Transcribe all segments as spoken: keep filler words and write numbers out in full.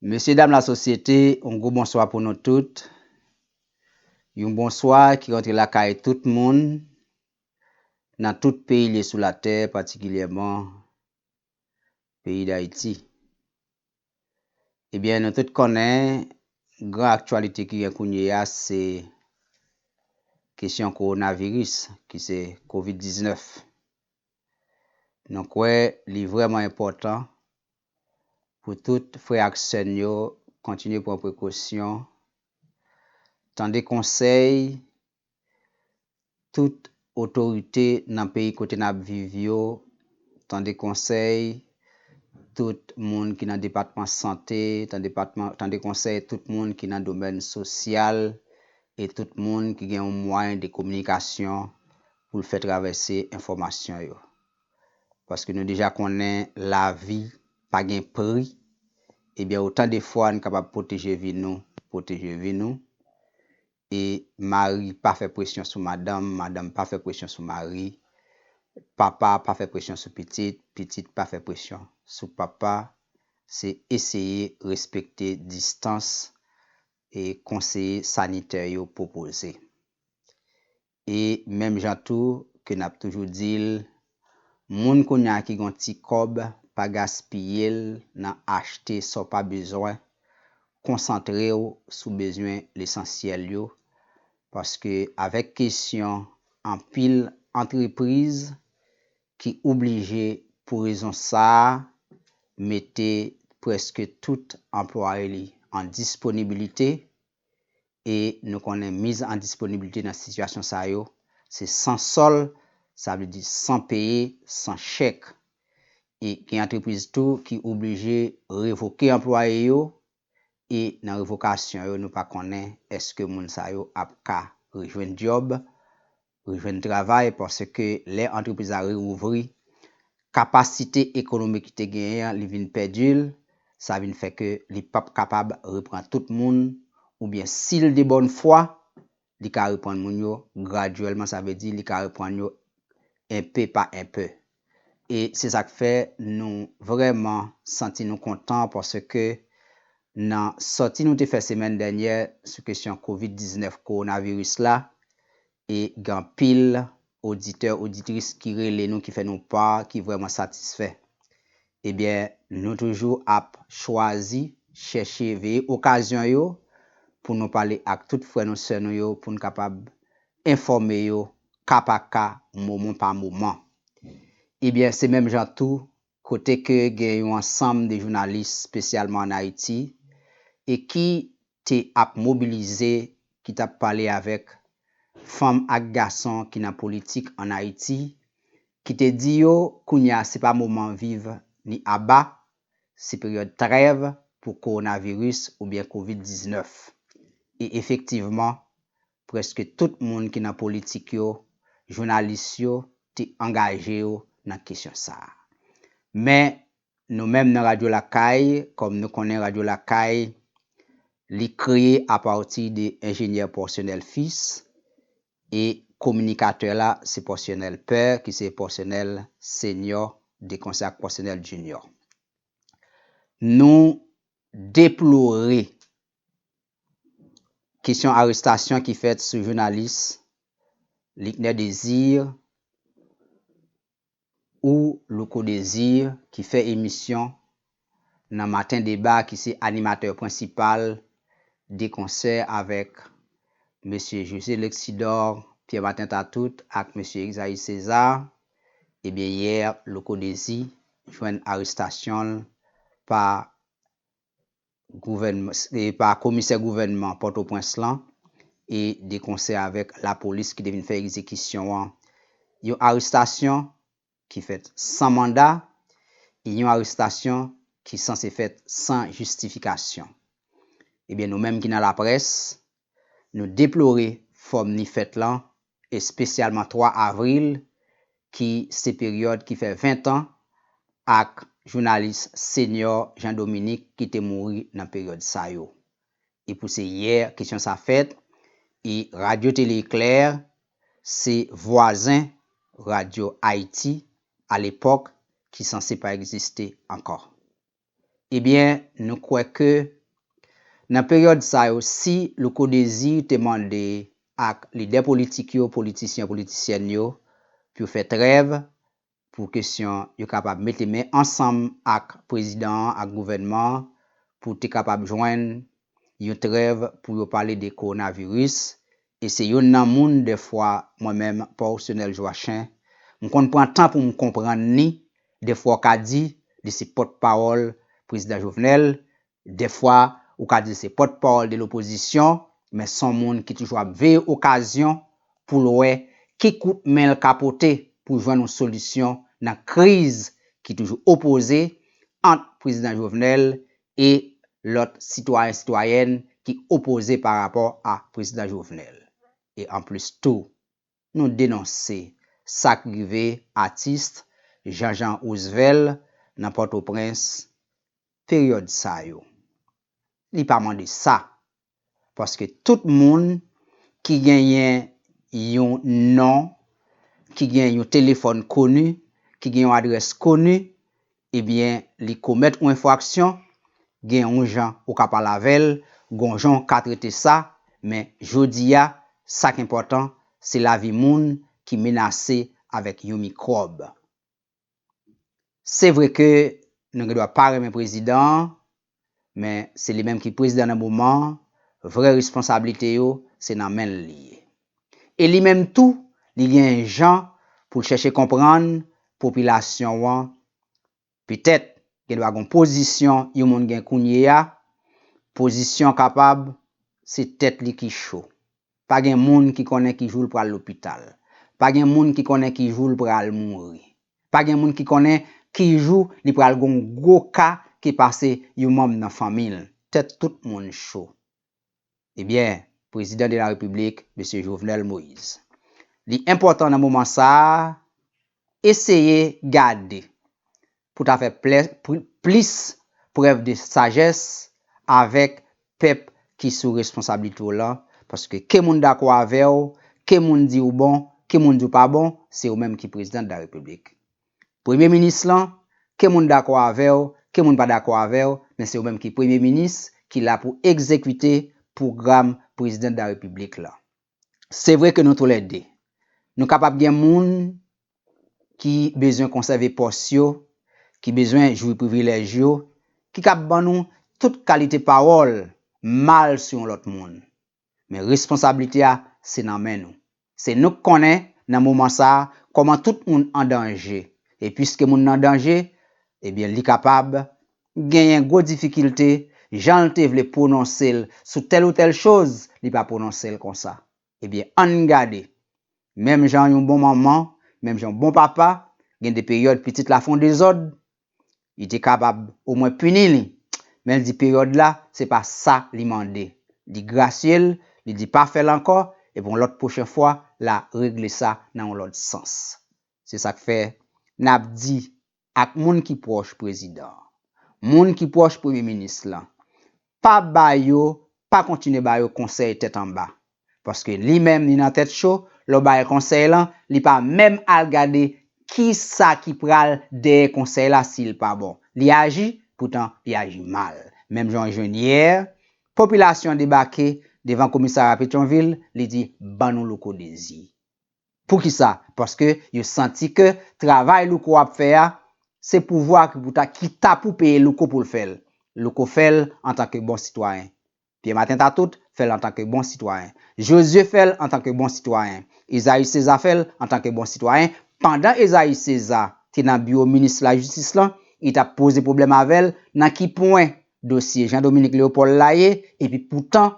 Mesye dam lasosyete, yon gwo bonswa pou nou tout. Yon bonswa ki rantre lakay tout moun nan tout peyi lye sou latè, patikilyèman peyi Dayiti. Ebyen, nou tout konnen gran aktyalite ki gen kounye a se kesyon kowonaviris, ki se kovid diznèf. Nou kwè li vrèman enpòtan pou tout frè ak sè n yo kontinye pran prekosyon, tande konsèy tout otorite nan peyi kote n ap viv yo, tande konsèy tout moun ki nan depatman sante, tande patman, tande konsèy tout moun ki nan domèn sosyal e tout moun ki gen yon mwayen de kominikasyon pou l fè travèse enfòmasyon yo. Paske nou deja konnen lavi pa gen pri, ebyen otan de fwa n kapab pwoteje vi nou, pwoteje vi nou. E mari pa fè presyon sou madanm, madanm pa fè presyon sou mari, papa pa fè presyon sou pitit, pitit pa fè presyon sou papa. Se eseye respekte distans e konseye sanitè yo pwopoze. E menm jan tou ke n ap toujou di l, moun kounye a ki gen yon ti kòb, pa gaspiye l nan achte sa w pa bezwen, konsantre w sou bezwen lesansyèl yo, paske avèk kesyon anpil antrepriz ki oblije pou rezon sa a mete prèske tout anplwaye li an disponibilite, e nou konnen miz an disponibilite nan sitiyasyon sa yo, se san sòl, sa vle di san peye, san chèk. E gen antrepriz tou ki oblije revoke anplwaye yo, e nan revokasyon yo, nou pa konnen èske moun sa yo ap ka rejwenn djòb, rejwenn travay, paske lè antrepriz la reouvri, kapasite ekonomik li te genyen an, li vin pèdi l, sa vin fè ke li p ap kapab reprann tout moun, oubyen si l de bòn fwa, li ka reprann moun yo gradyèlman, sa vle di li ka reprann yo enpe pa enpe. E se sa k fè nou vrèman santi nou kontan paske nan sòti nou te fè semèn dènyè sou kesyon kovid diznèf, kowonaviris la, e gen anpil oditè, oditris ki rele nou, ki fè nou pa, ki vrèman satisfè. Ebyen, nou toujou ap chwazi, chèche, veye okazyon yo pou nou pale ak tout frè nou, sè nou yo, pou n kapab enfòme yo ka pa ka, moman pa moman. Ebyen, se menm jan tou, kote ke gen yon ansanm de jounalis, espesyalman ann Ayiti, e ki te ap mobilize, ki t ap pale avèk fanm ak gason ki nan politik ann Ayiti, ki te di yo kounye a se pa moman viv ni aba, se peryòd trèv pou kowonaviris oubyen kovid diznèf. E efektivman, prèske tout moun ki nan politik yo, jounalis yo, te angaje yo nan kesyon sa a. Men, nou menm nan Radyo Lakay, kòm nou konnen Radyo Lakay, li kreye apati de enjenyè Pòsyonèl Fis, e kominikatè la se Pòsyonèl Pè, ki se Pòsyonèl Senyò, de konsè ak Pòsyonèl Jinyò. Nou deplore kesyon arestasyon ki fèt sou jounalis Liknè Désir ou Louko Désir ki fè emisyon nan Maten Deba, ki se animatè prensipal de konsè avèk mesye José Lexidor, Pierre Martin Tatout ak mesye Exaïs César. Ebyen, yè, Louko Désir jwenn arestasyon l pa gouvènman, e pa komisè gouvènman Pòtoprens lan e de konsè avèk lapolis ki te vin fè egzekisyon an. Yon arestasyon ki fèt san manda e yon arestasyon ki sanse fèt san jistifikasyon. Ebyen, nou menm ki nan laprès, nou deplore fòm ni fèt lan, espesyalman twa avril, ki se peryòd ki fè ven tan, ak jounalis Senyò Jean Dominique ki te mouri nan peryòd sa yo. E pou se yè kesyon sa fèt, e Radyo Tele Eklè se vwazen Radyo Ayiti alepòk ki sanse pa egziste ankò. Ebyen, nou kwè ke nan peryòd sa yo, si Louko Désir te mande ak lidè politik yo, politisyen, politisyèn yo, pou yo fè trèv, pou kesyon yo kapab mete men ansanm ak prezidan an, ak gouvènman an, pou te kapab jwenn yon trèv pou yo pale de kowonaviris. E se youn nan moun, dèfwa, mwen menm, Paul Sionel Joachin, m konn pran tan pou m konprann li. Dèfwa, w ka di li se pòtpawòl prezidan Jovenel, dèfwa, ou ka di se pòtpawòl de lopozisyon, men se yon moun ki toujou ap veye okazyon pou l wè ki kout men l ka pote pou jwenn yon solisyon nan kriz ki toujou opoze ant prezidan Jovenel e lòt sitwayen, sitwayèn ki opoze pa rapò a prezidan Jovenel. E anplis tou, nou denonse sa k rive atis Jean Jean Roosevelt nan Pòtoprens peryòd sa yo. Li pa mande sa. Paske tout moun ki genyen yon non, ki gen yon telefòn koni, ki gen yon adrès koni, ebyen, li komèt yon enfraksyon, gen yon jan ou ka pale avè l, gen yon jan ou ka trete sa, men jodi a, sa k enpòtan, se lavi moun ki menase avèk yon mikwòb. Se vre ke nou gen dwa pa renmen prezidan an, men se li menm ki prezidan nan moman an, vrè responsablite yo, se nan men l li ye. E li menm tou, li gen jan pou l chèche konprann popilasyon an. Petèt, gen dwa gen pozisyon yon moun gen kounye a, pozisyon kapab se tèt li ki cho. Pa gen moun ki konnen ki jou l pral lopital. Pa gen moun ki konnen ki jou l pral mouri. Pa gen moun ki konnen ki jou li pral gen yon gwo ka ki pase yon manm nan fanmi l. Tèt tout moun cho. Ebyen, prezidan de la repiblik, mesye Jovenel Moïse. Li enpòtan nan moman sa a, eseye gade pou ta fè plè- pli- plis prèv de sajès avèk pèp ki sou responsablite w lan, paske ke moun dakò avè w, ke moun di w bon, ke moun di w pa bon, se ou menm ki prezidan de la repiblik. Premye minis lan, ke moun dakò avè w, ke moun pa dakò avè w, men se ou menm ki premye minis ki la pou egzekite pwogram prezidan de la repiblik lan. Se vre ke nou toulède, nou kapab gen moun ki bezwen konsève pòs yo, ki bezwen jwi privilèj yo, ki kab ban nou tout kalite pawòl mal sou yon lòt moun. Men responsablite a, se nan men nou. Se nou k konnen, nan moman sa a, kòman tout moun an danje. E piske moun nan an danje, ebyen, li kapab genyen gwo difikilte, jan l te vle pwononse l sou tèl ou tèl choz, li pa pwononse l konsa. Ebyen, ann gade. Menm jan yon bon manman, menm jan yon bon papa, gen de peryòd pitit la fè yon dezòd, li te kapab omwen pini li. Men l di peryòd la, se pa sa li mande. Li grasye l, li di pa fè l ankò, epi yon lòt pwochen fwa, l a regle sa nan yon lòt sans. Se sa k fè n ap di ak moun ki pwòch prezidan an, moun ki pwòch premye minis lan, pa ba yo, pa kontinye ba yo konsèy tèt anba. Paske li menm, li nan tèt cho, lè w ba l konsèy lan, li pa menm al gade ki sa ki pral dèyè konsèy la si l pa bon. Li aji, poutan li aji mal. Menm jan w jwenn yè, popilasyon an debake devan komisarya Petyonvil, li di, "Ban nou Louko Dezi." Poukisa? Paske yo santi ke travay Louko ap fè a, se pouvwa ki pou ta, ki ta pou peye Louko pou l fè l. Louko fè l antanke bon sitwayen. Pierre Martin Tatout fè l antanke bon sitwayen. Josué fè l antanke bon sitwayen. Esaü César fè l antanke bon sitwayen. Pandan Esaü César te nan biwo minis lajistis lan, li t ap poze pwoblèm avè l nan ki pwen dosye Jean Dominique Léopold la ye, epi poutan,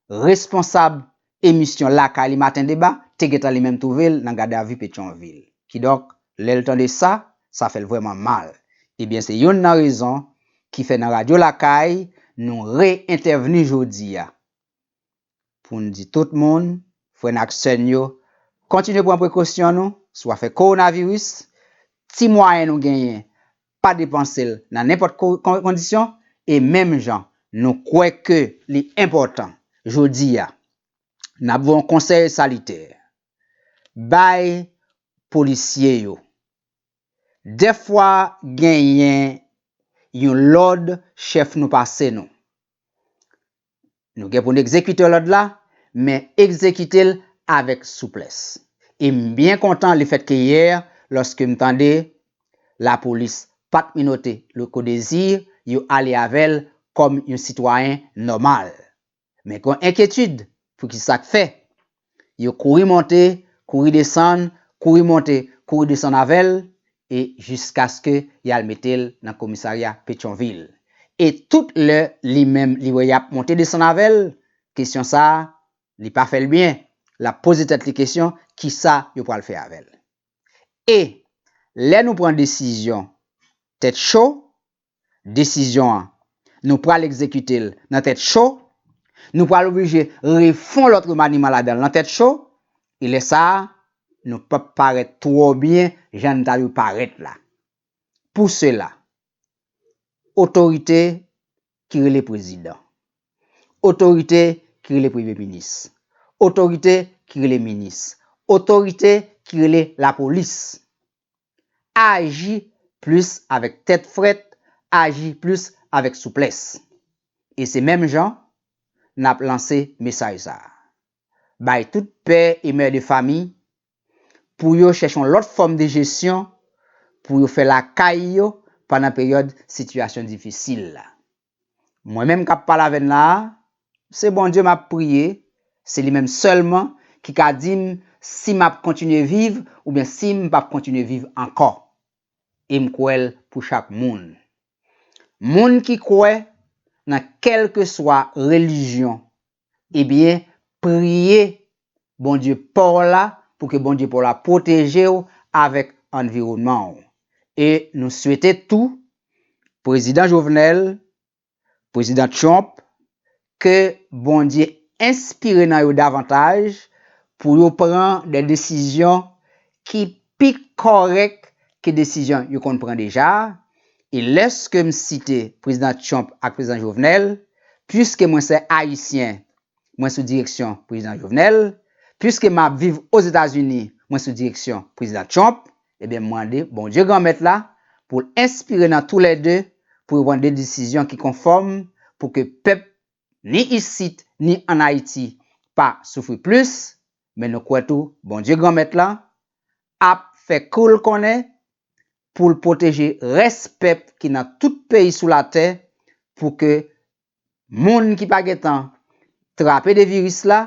responsab emisyon Lakay li Maten Deba te gentan li menm twouve l nan gadavi Petyonvil. Kidonk, lè l tande sa, sa fè l vrèman mal. Ebyen, se youn nan rezon ki fè nan Radyo Lakay, nou re-entèvni jodi a. Pou n di tout moun, frè n ak sè n yo, kontinye pran prekosyon nou sou afè kowonaviris, ti mwayen nou genyen, pa depanse l nan nenpòt ko- kon- kondisyon, e menm jan nou kwè ke li enpòtan jodi a, n ap voye yon konsèy salitè bay polisye yo. Dèfwa genyen yon lòd chèf nou pase nou. Nou gen pou n egzekite lòd la, men egzekite l avèk souplès. E m byen kontan lefètke yè, lòske m tande lapolis pa t minote Louko Désir, yo ale avè l kòm yon sitwayen nòmal. Men gen enkyetid pou ki sa k fè. Yo kouri monte, kouri desann, kouri monte, kouri desann avè l, e jiskaske y al mete l nan komisarya Petyonvil. E tout lè li menm li wè y ap monte desann avè l, kesyon sa a, li pa fè l byen. L ap poze tèt li kesyon, kisa yo pral fè avè l? E lè nou pran desizyon tèt cho, desizyon an, nou pral egzekite l nan tèt cho, nou pral oblije refè yon lòt remaniman ladan l nan tèt cho, e lè sa a, nou p ap parèt twò byen jan n ta dwe parèt la. Pou sela, otorite ki rele prezidan, otorite ki rele premye minis, otorite ki rele minis, otorite ki rele lapolis, aji plis avèk tèt frèt, aji plis avèk souplès. E se menm jan n ap lanse mesaj sa a. Bay tout pè e mè de fanmi pou yo chèche yon lòt fòm de jesyon pou yo fè lakay yo pandan peryòd sitiyasyon difisil la. Mwen menm k ap pale avè n la a, se Bondye m ap priye, se li menm sèlman ki ka di m si m ap kontinye viv oubyen si m p ap kontinye viv ankò. E m kwè l pou chak moun. Moun ki kwè nan kèlkeswa relijyon, ebyen, priye Bondye pa w la pou ke Bondye pa w la pwoteje w avèk anviwònman w. E nou swete tou Prezidan Jovenel, Prezidan Trump, ke Bondye enspire nan yo davantaj pou yo pran de desizyon ki pi kòrèk ke desizyon yo konn pran deja. E lèske m site Prezidan Trump ak Prezidan Jovenel, piske mwen se Ayisyen, mwen sou direksyon Prezidan Jovenel, piske m ap viv Ozetazini, mwen sou direksyon Prezidan Trump, ebyen, m mande Bondye Granmèt la pou l enspire nan toulède pou yo pran de desizyon ki konfòm pou ke pèp, ni isit, ni ann Ayiti, pa soufri plis, men nou kwè tou Bondye Granmèt la ap fè kou l konnen pou l pwoteje rès pèp ki nan tout peyi sou latè pou ke moun ki pa gentan trape de viris la,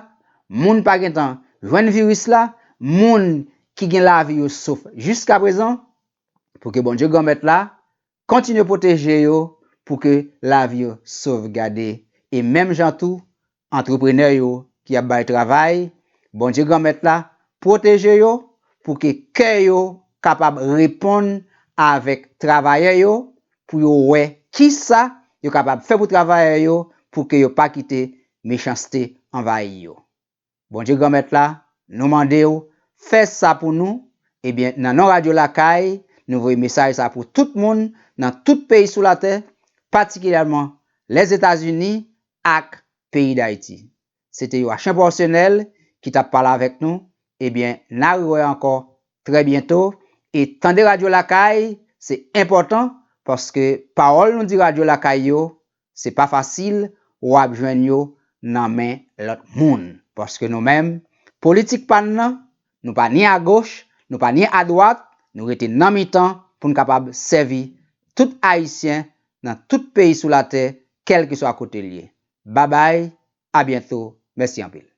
moun pa gentan jwenn viris la, moun ki gen lavi yo sof jiskaprezan, pou ke Bondye Granmèt la kontinye pwoteje yo, pou ke lavi yo sovgade. E menm jan tou, antreprenè yo ki ap bay travay, Bondye Granmèt la pwoteje yo, pou ke kè yo kapab reponn avèk travayè yo, pou yo wè kisa yo kapab fè pou travayè yo, pou ke yo pa kite mechanste anvayi yo. Bondye Granmèt la, nou mande w, fè sa pou nou. Ebyen, nan non Radyo Lakay, nou voye mesaj sa pou tout moun, nan tout peyi sou latè, patikilyèman Lèzetazini ak peyi Dayiti. Se te Yoachin Pòsenèl ki t ap pale avèk nou. Ebyen, n a rewè ankò trè byento. E tande Radyo Lakay, se enpòtan, paske pawòl nou di Radyo Lakay yo, se pa fasil, w ap jwenn yo nan men lòt moun. Paske nou menm, politik pa n nan, nou pa ni agoch, nou pa ni adwat, nou rete nan mitan pou n kapab sèvi tout Ayisyen nan tout peyi sou latè, kèlkeswa kote l ye. Babay, a byento, mèsi anpil.